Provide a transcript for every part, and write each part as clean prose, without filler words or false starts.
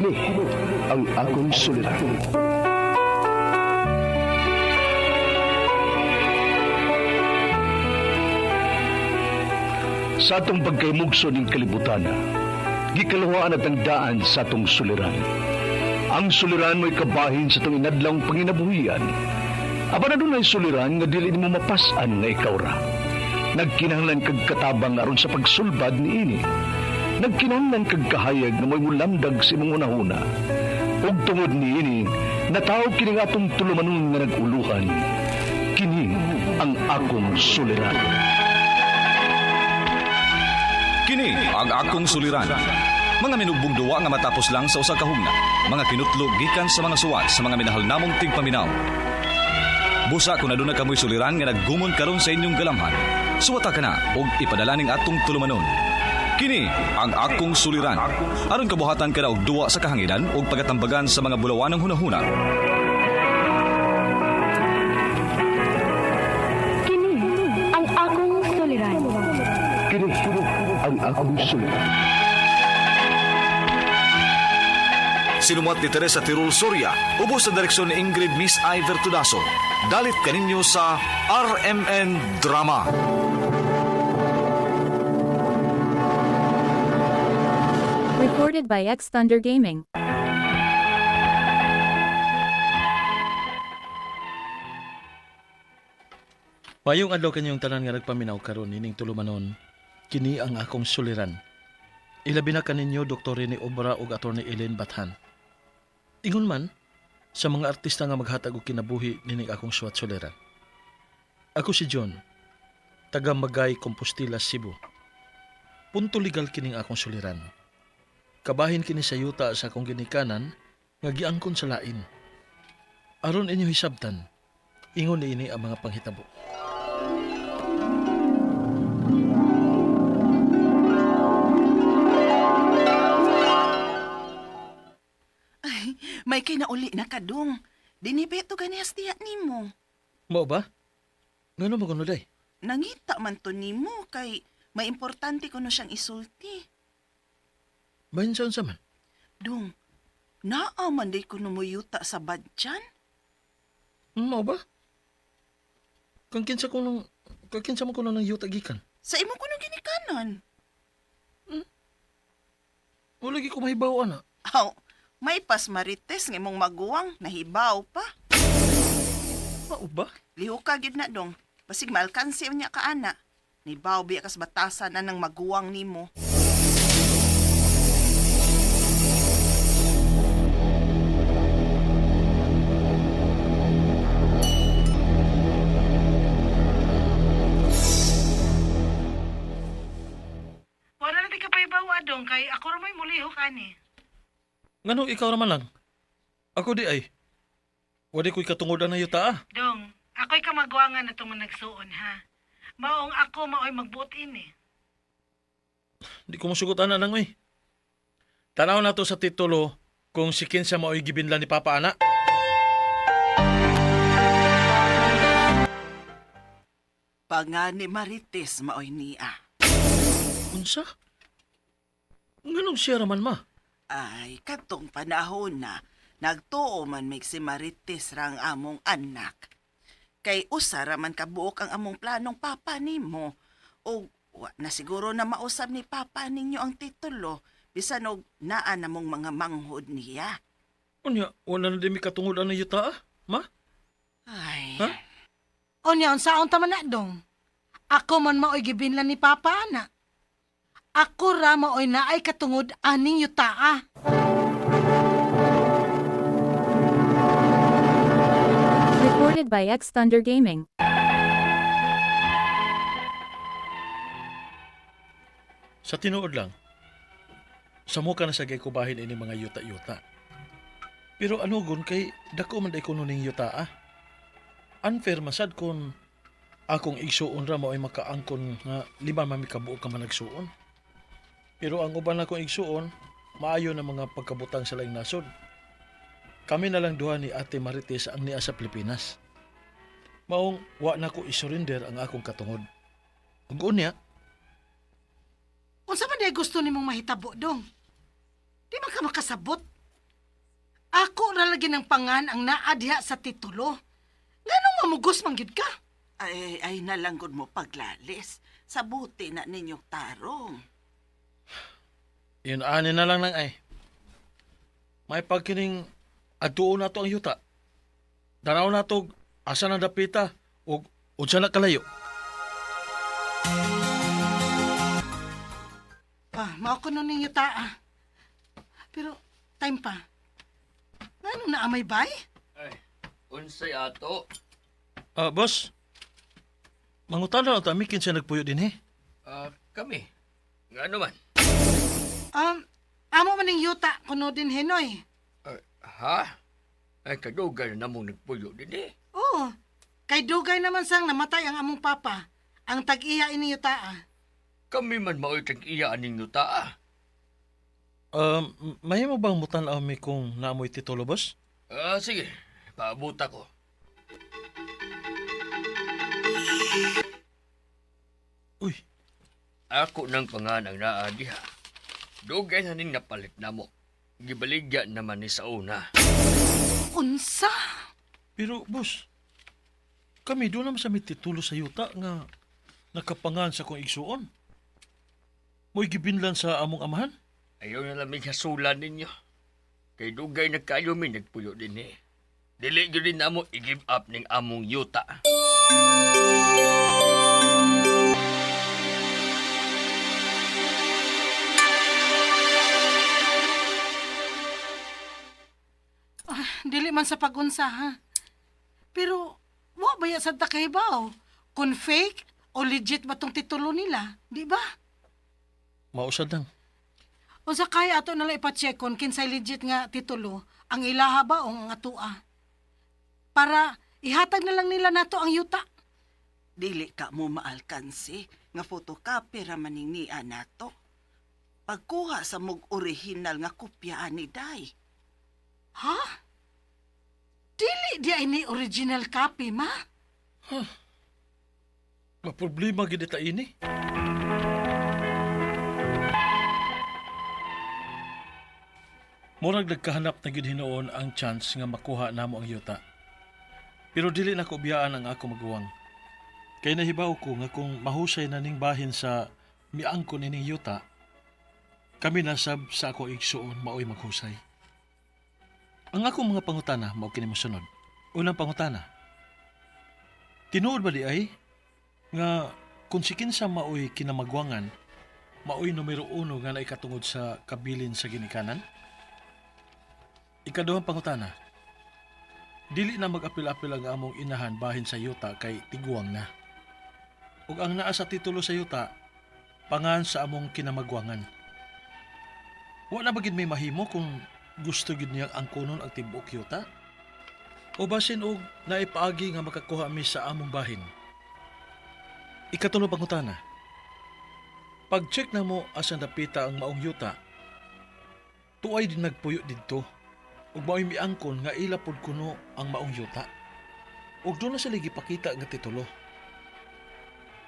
Kini ang akong suliran. Sa atong pagkaymugso ning kalibutan, gikaluhaan at ang daan sa atong suliran. Ang suliran mo'y kabahin sa atong inadlawng panginabuhian. Apan adunay suliran nga dili nimo mapas-an nga ikaw ra. Nagkinahanglan kag katabang aron sa pagsulbad niini. Nagkinahanglan kag kahayag nga mo'y mulamdag sa imong hunahuna. Ug tungod niini, nataw kini nga atong tulumanon nga nag-uluhan. Kini ang akong suliran. Kini ang akong suliran. Mga minugbong duwa nga matapos lang sa usa ka hugna. Mga kinutlog gikan sa mga suwat sa mga minahal namong tigpaminaw. Busa kung aduna kamoy suliran nga naggumon karon sa inyong galamhan. Suwata ka na og ipadala ning atong tulumanon. Kini ang akong suliran. Aron kabuhatan ka na og duwa sa kahanginan ug pagatambagan sa mga bulawanang hunahuna. Kini ang akong suliran. Kini ang akong suliran. Sinumat ni Teresa Tirul Soria, ubos sa direksyon ni Ingrid Miss Iver Tudaso. Dalit kaninyo sa RMN Drama. Recorded by X Thunder Gaming. Mayong adlaw kanyong tanan nga nagpaminaw karon nining tulumanon, kini ang akong suliran. Ilabi na kaninyo Dr. Rene Obra ug Attorney Ellen Bathan. Ingon man sa mga artista nga maghatag og kinabuhi nining akong suwat suliran. Ako si John, taga Magay, Compostela, Cebu. Punto legal kining akong suliran. Kabahin kini sa yuta sa akong ginikanan nga giangkon sa lain. Aron inyo hisabtan, ingon niini ang mga panghitabo. Ay, may kinauli na kadong. Dinibeto ganihas diya nimo. Mao ba? Ngano mo kuno day? Nangita man to nimo kay may importante kuno siyang isulti. Bahin sa unsa man? Dong, naa man day kuno mo yuta sa badyan. Mao ba? Kang kinsa kuno kang kinsa man kuno ng yuta gikan. Sa imo kuno ginikanan. Wala gyud ko mahibaw ana. Aw, may pas marites nga imong maguwang nahibaw pa. Mao ba? Lihuka gyud na dong. Basig maalkansi niya ka ana. Nibaw biya kas batasan anang maguwang nimo. Wala na di ka pa ibaw, Adong, kay ako ra may mulihok ani. Nganong ikaw ra man lang? Ako di ay. Wadi ko'y katungod na yuta ah. Dong, ako'y kamagwangan na itong nagsuon, ha? Maong ako mao'y magbuot ini. Di ko mosugot ana nang oy. Tanaw na to sa titulo kung si kinsa mao'y gibinlan ni Papa ana. Pangani marites maoy niya. Unsa? Nganong siya ra man ma? Ay, katong panahon na, nagtuo man mig si Marites ra ang among anak. Kay usa ra man kabuok ang among planong papa nimo. O wa na siguro na mausab ni papa ninyo ang titulo, bisan og naa namong mga manghod niya. Unya, wala na din mi katungod ana yuta ah. Ma? Ay, Ha? Unya, unsaon ta man na, Dong? Ako man mao'y gibinlan ni Papa, ana. Ako ra mao'y naay katungod aning yutaa. Recorded by X Thunder Gaming. Sa tinuod lang, sa muka na sa kubahin ini mga yuta-yuta. Pero ano gun kay dako man day kuno ning yuta ah. Unfair masad kun akong igsuon ra mao ay makaangkon nga lima man mi kabuok ka managsuon. Pero ang uban akong igsuon, maayo na mga pagkabutang sa laing nasod. Kami na lang duha ni Ate Marites ang niya sa Pilipinas. Maong wa na ko isurrender ang akong katungod. Ug unya, Unsa man day gusto nimong mahitabo, Dong? Di man ka makasabot. Ako ra lagi ng pangan ang naa diha sa titulo. Nganong mamugos man gyud ka? Ay, ay nalanggod mo paglalis. Sa buti na ninyong tarong. Yun, ani na lang nang ay. May pagkining adtuon na to ang yuta. Danaw na to, asa na dapita, o unsa na kalayo. Pa, mao ko nun ninyo ta ah. Pero time pa. Nganong naamay bay? Ay, unsay ato? Ah, boss, mangutan na lang ta, mi kinsa nagpuyo din eh. Ah, kami. Nga naman. Amo man ning yuta kuno din henoy. Ay, ha? Ay, kadugay na namong nagpuyo din eh. Oo. Kay dugay naman sang namatay ang among papa. Ang tag-iya ini yuta ah. Kami man mao'y tag-iya aning yuta ah. Mahimo bang mutan-aw mi kung naamoy titulo, boss? Ah, sige. Paabuta ko. Uy, Ako nang panganang naa diha. Dugay na ning napalit na mo. Gibaligya naman ni sa una. Unsa? Pero, boss, kami doon naman sa may titulo sa yuta nga nakapangan sa kong igsuon. Mo'y gibinlan sa among amahan. Ayaw na lamig hasulan ninyo. Kay dugay na kayo mi nagpuyo din eh. Dili gyud din namo i-give up ning among yuta. Dili man sa pagunsa ha. Pero wa ba ya sad ta kahibaw kung fake o legit ba tong titulo nila, di ba? Mausad lang. Unsa kaya ato nala ipa-check kung kinsay legit nga titulo, ang ilaha ba o ang atua? Para ihatag na lang nila nato ang yuta. Dili ka mo maalkansi nga photocopy ra maning niya nato. Pagkuha sa mog original nga kopya ani day. Ha? Dili di ay ni original copy, ma. Maproblema gid ta ini. Murag nagkahanap na gid hinuon ang chance nga makuha namo ang yuta. Pero dili na ko biyaan ang ako maguwang. Kay nahibaw ko nga kung mahusay na ning bahin sa miangkon ining yuta, kami nasab sa ako igsuon maoy maghusay. Ang akong mga pangutana mao kini mosunod. Unang pangutana. Tinuod ba di ay nga kung si kinsa maoy kinamagwangan, maoy numero uno nga naikatungod sa kabilin sa ginikanan? Ikaduhang pangutana, dili na mag-apil-apil ang among inahan bahin sa yuta kay tiguang na. Ug ang naa sa titulo sa yuta, pangan sa among kinamagwangan. Wa na ba gid may mahimo kung gusto gid niyang angkonon ang tibuok yuta? O basin og naipaagi nga makakuha mi sa among bahin? Ikatulo pangutana. Pag-check na mo asan dapita ang maong yuta, tuay din nagpuyo didto. Ug mao'y miangkon nga ila pod kuno ang maong yuta. Ug doon na sila gipakita nga titulo.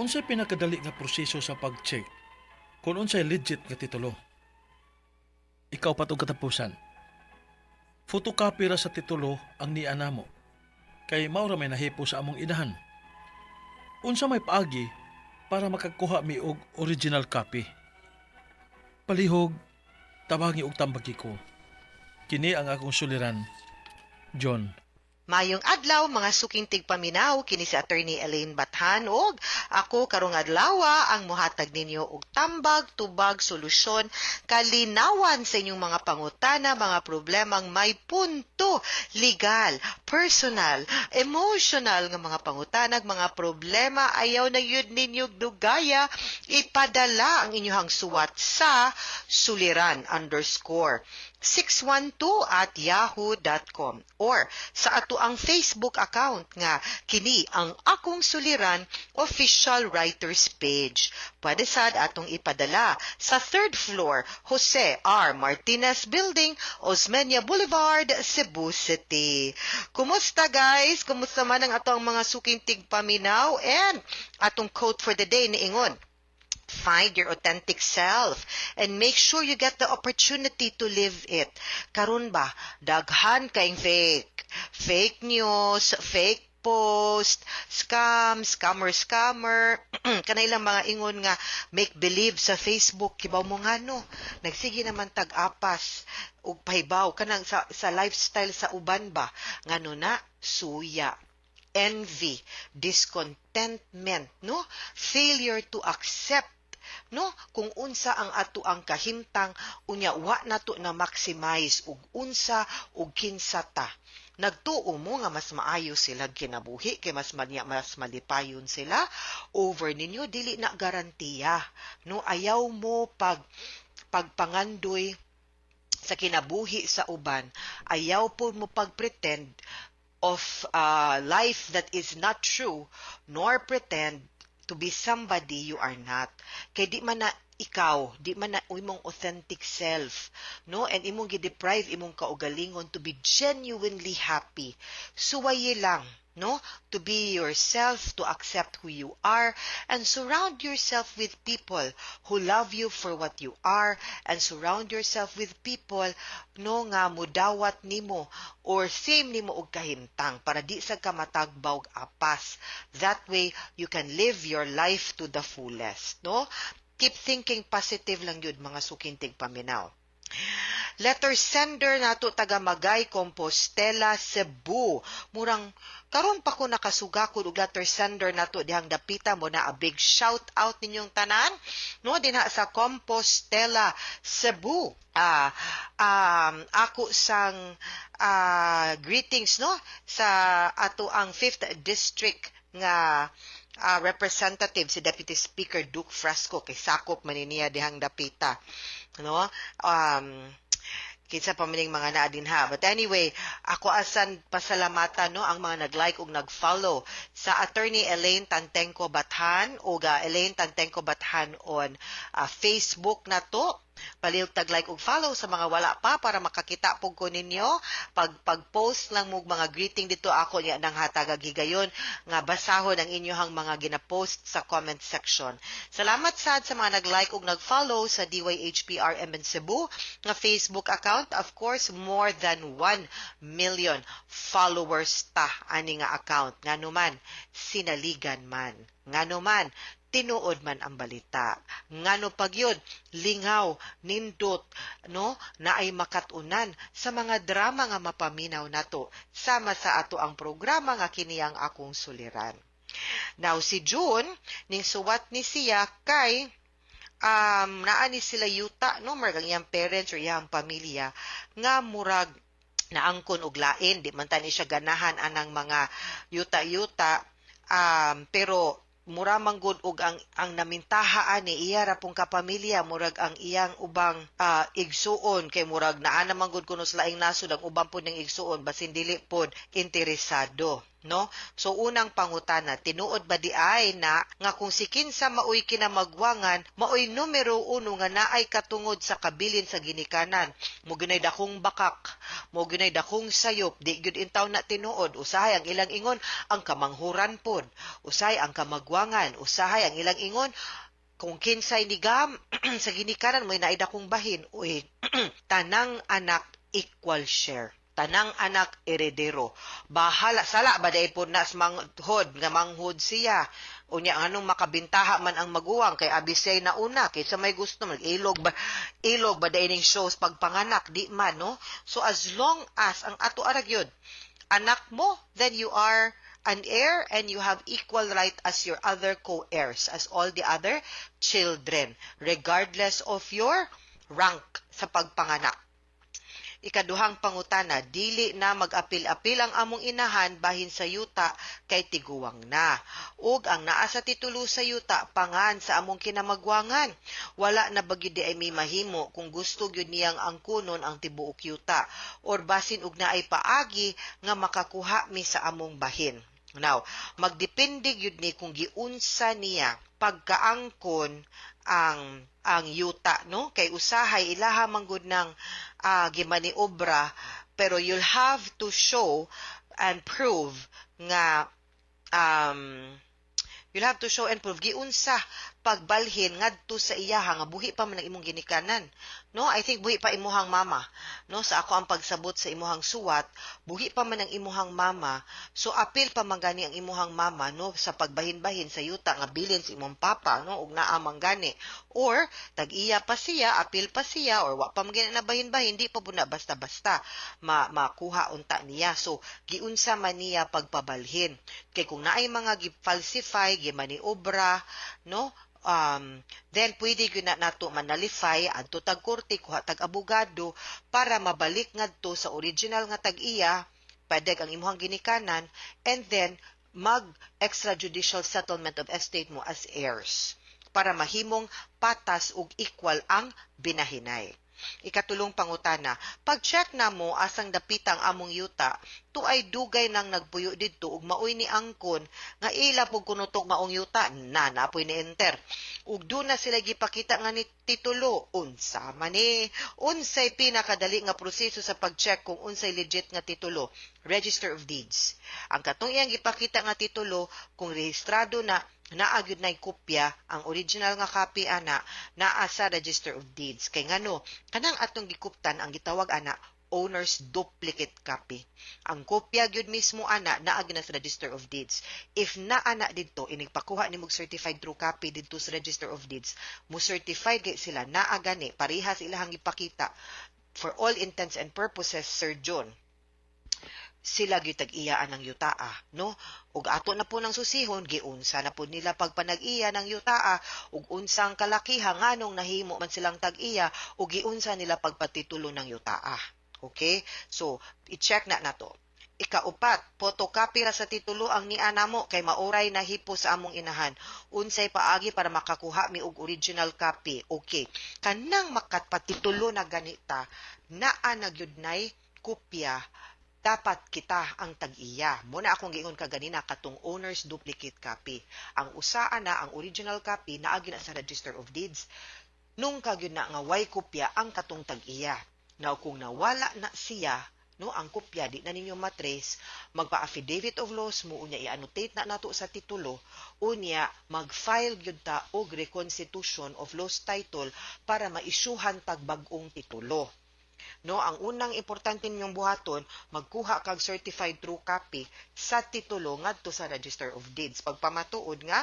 Unsay pinakadali nga proseso sa pag-check kung unsay legit nga titulo? Ikaw patog katapusan. Photocopy ra sa titulo ang niya namo. Kay mao ra may nahipo sa among inahan. Unsa may paagi para makakuha mi og original copy. Palihog, tabangi og tambagi ko. Kini ang akong suliran, John. Mayong adlaw mga suking tigpaminaw kini si Attorney Elaine Bathan og ako karong adlawa ang mohatag ninyo og tambag, tubag, solusyon, kalinawan sa inyong mga pangutana, mga problemang may punto, legal, personal, emotional nga mga pangutana, mga problema ayaw na yun ninyo dugaya, ipadala ang inyong suwat sa suliran_612@yahoo.com or sa ato ang Facebook account nga kini ang Akong Suliran Official Writers Page. Pwede sad atong ipadala sa third floor, Jose R. Martinez Building, Osmeña Boulevard, Cebu City. Kumusta guys? Kumusta man ang atong mga suking tigpaminaw and atong quote for the day niingon? Find your authentic self and make sure you get the opportunity to live it. Karon ba, daghan kayong fake. Fake news, fake post, scam, scammer, scammer, kanay lang mga ingon nga make believe sa Facebook, kibaw mo nga no. Nagsige naman tag-apas ug pahibaw kanang sa lifestyle sa uban ba, ngano na suya, envy, discontentment, no? Failure to accept, no, kung unsa ang ato ang kahimtang, unya wa nato na maximize ug unsa ug kinsa ta. Nagtuo mo nga mas maayo sila kinabuhi kay mas manya, mas malipayon sila over ninyo, dili na garantiya, no? Ayaw mo pagpangandoy sa kinabuhi sa uban. Ayaw po mo pagpretend of life that is not true, nor pretend to be somebody you are not. Kay di man na ikaw, di man na imong authentic self, no? And imong gi-deprive imong kaugalingon to be genuinely happy. Suwaye lang, no? To be yourself, to accept who you are, and surround yourself with people who love you for what you are, and surround yourself with people, no, nga mudawat nimo or same nimo og kahimtang para di sa ka matagbaw og apas. That way, you can live your life to the fullest, no? Keep thinking positive lang yun, mga suking tigpaminaw. Letter sender nato taga Magay, Compostela, Cebu. Murang karon pa ko nakasugakod og letter sender nato dihang dapita mo na, a big shout out ninyong tanan, no, dinha sa Compostela, Cebu. Ako sang greetings, no, sa ato ang 5th District nga representative, si Deputy Speaker Duke Frasco, kay sakop man niya dihang dapita, no? Kinsa pa maning mga naa dinha. But anyway, ako asan pasalamatan, no, ang mga nag-like ug nag-follow sa Attorney Elaine Tantengco Bathan ug Elaine Tantengco Bathan on Facebook na to. Palihog tag-like ug follow sa mga wala pa para makakita pug ko ninyo. Pag pag-post lang mo mga greeting dito, ako niya nang hatagag higayon nga basahon ang inyong mga gina-post sa comment section. Salamat sad sa mga nag-like ug nag-follow sa DYHPRM in Cebu nga Facebook account. Of course, more than 1 million followers ta ani nga account. Ngano man, sinaligan man. Ngano man, tinuod man ang balita. Ngano pagyud, lingaw, nindot, no, na ay makatunan sa mga drama nga mapaminaw nato sama sa ato ang programa nga kini Ang Akong Suliran. Now si June ning suwat ni siya kay naa ni sila yuta, no, murag ang iyang parents or iyang pamilya nga murag naangkon og lain. Di man tani siya ganahan anang mga yuta-yuta, pero mura man gud og ang namintaha ani iya ra pong kapamilya, murag ang iyang ubang igsuon, kay murag naa naman gud kuno sa laing nasod ang uban pod ng igsuon, basin dili pod interesado, no? So unang pangutana, tinuod ba di ay na nga kung si kinsa maoy kinamagwangan, maoy numero uno nga naay katungod sa kabilin sa ginikanan? Mo ginay dakong bakak, mo ginay dakong sayop, di gyud intaw na tinuod. Usahay ang ilang ingon ang kamanghuran pod, usahay ang kamagwangan, usahay ang ilang ingon kung kinsay nigam sa ginikanan mo'y naay dakong bahin. Uy, tanang anak equal share, tanang anak eredero. Bahala sala ba dai pod na sa manghod nga manghod siya. Unya anong makabintaha man ang maguwang kay abi siya'y nauna, kaysa may gusto mag ilog ba dai ning shows pagpanganak, di man, no? So as long as ang ato ara gyud anak mo, then you are an heir and you have equal right as your other co-heirs, as all the other children, regardless of your rank sa pagpanganak. Ikaduhang pangutana, dili na mag-apil-apil ang among inahan bahin sa yuta kay tiguwang na. Ug ang naa sa titulo sa yuta pangan sa among kinamagwangan. Wala na ba gyud ay may mahimo kung gusto gyud niyang angkunon ang tibuok yuta or basin og naay paagi nga makakuha mi sa among bahin? Now, magdepende gyud ni kung giunsa niya pagkaangkon ang yuta, no, kay usahay ilaha man gud ng gimaniobra, pero you'll have to show and prove nga you'll have to show and prove giunsa pagbalhin ngadto sa iyaha nga buhi pa man ang imong ginikanan, no? I think buhi pa imuhang mama, no? Sa ako ang pagsabot sa imuhang suwat, buhi pa man ang imuhang mama, so apil pa man gani ang imuhang mama, no, sa pagbahin-bahin sa yuta nga bilin sa imong papa, no, ug naa man gani or tag-iya pa siya, apil pa siya, or wa pa man gani nabahin-bahin, di pa pud na basta-basta makuha unta niya. So giunsa man niya pagpabalhin kay kung naay mga gi-falsify, gimaniobra, no, then pwede gyud na nato ma-nullify adto tag korte, kuha tag abogado para mabalik ngadto sa original nga tag-iya, pwede ang imuhang ginikanan, and then mag extrajudicial settlement of estate mo as heirs para mahimong patas ug equal ang binahinay. Ikatulong pangutana, pag-check namo asang dapita ang among yuta, tuay dugay nang nagpuyo didto ug maoy ni angkon nga ila pug kuno tong maong yuta na napoy ni enter. Ug duna sila gipakita nga ni titulo, unsa man ni, unsay pinakadali nga proseso sa pag-check kung unsay legit nga titulo? Register of Deeds. Ang katong iyang gipakita nga titulo, kung rehistrado na, naa gyud nay kopya, ang original nga copy ana naa sa Register of Deeds. Kay ngano, kanang atong gikuptan ang gitawag ana owner's duplicate copy. Ang kopya gyud mismo ana naa gyud na sa Register of Deeds. If naa na didto, inig pakuha nimo og certified true copy didto sa Register of Deeds, mo certified kay sila naa gani parehas ilahang gipakita. For all intents and purposes, Sir John, sila gyud tag-iyaan ng yutaa, no? Ug ato na po ng susihon giunsa na po nila pagpanag-iya ng yutaa ug unsang kalakiha, nganong nahimo man silang tag-iya ug giunsa nila pagpatitulo ng yutaa. Okay? So, i-check na nato. Ikaupat, photocopy ra sa titulo ang niya namo kay maoray nahipo sa among inahan. Unsay paagi para makakuha mi og original copy? Okay. Kanang makapatitulo na ganita, naa na gyud nay kopya, dapat kita ang tag-iya. Mo na akong giingon kaganina, katong owner's duplicate copy. Ang usaa na ang original copy naa gyud na sa Register of Deeds. Nung gyud na nga way kopya ang katong tag-iya. Now kung nawala na siya, no, ang kopya di na ninyo matrace, magpa-affidavit of loss mo, unya i-annotate na nato sa titulo, unya mag-file gyud ta og reconstitution of lost title para maisyuhan tag bag-ong titulo. No, ang unang importante ninyong buhaton, magkuha kag certified true copy sa titulo ngadto sa Register of Deeds. Pagpamatuod nga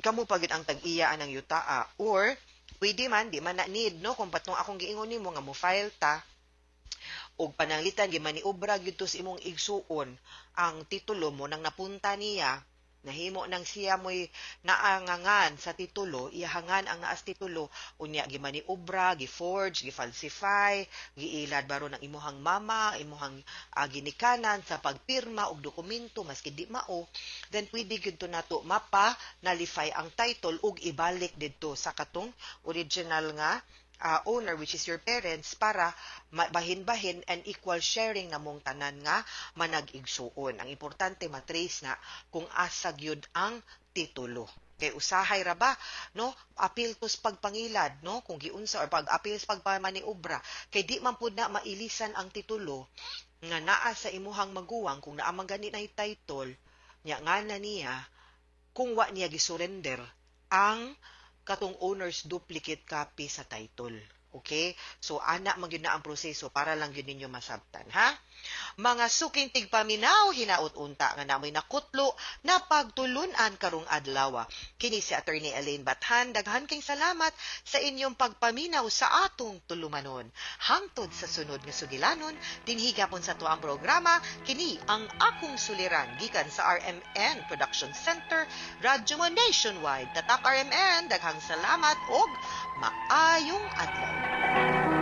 kamo pa gyud ang tag-iya ang yutaa, or pwede man, di man na need, no, kung patong akong giingon nimo nga mo file ta og pananglitan gimaniobra gyud to sa imong igsuon ang titulo mo nang napunta niya, nahimo nang siya mo'y naangangan sa titulo, iyahangan ang naas titulo, unya gimaniobra, gi-forge, gi-falsify, giilad baro ng imuhang mama, imuhang ginikanan sa pagpirma og dokumento maski di mao, then pwede gyud to nato mapa nullify ang title ug ibalik didto sa katong original nga owner, which is your parents, para bahin-bahin and equal sharing namong tanan nga manag-igsuon. Ang importante, matrace na kung asa gyud ang titulo. Kay usahay ra ba, no, apil tos pagpangilad, no, kung giunsa or pag-apil sa pagpamaniobra, kay di man pud na mailisan ang titulo nga naa sa imuhang maguwang kung naa man gani na title nya nga na niya kung wa niya gisurrender ang katong owner's duplicate copy sa title. Okay? So, ana man gyud na ang proseso para lang gyud ninyo masabtan, ha? Mga suking tigpaminaw, hinaot unta nga namoy nakutlo na pagtulunan karong adlaw. Kini si Attorney Elaine Bathan, daghan kay salamat sa inyong pagpaminaw sa atong tulumanon. Hangtod sa sunod nga sugilanon, dinhi gapon sa tuang programa, kini ang Akong Suliran gikan sa RMN Production Center, Radyo Mo Nationwide. Tatak RMN, daghang salamat og maayong adlaw.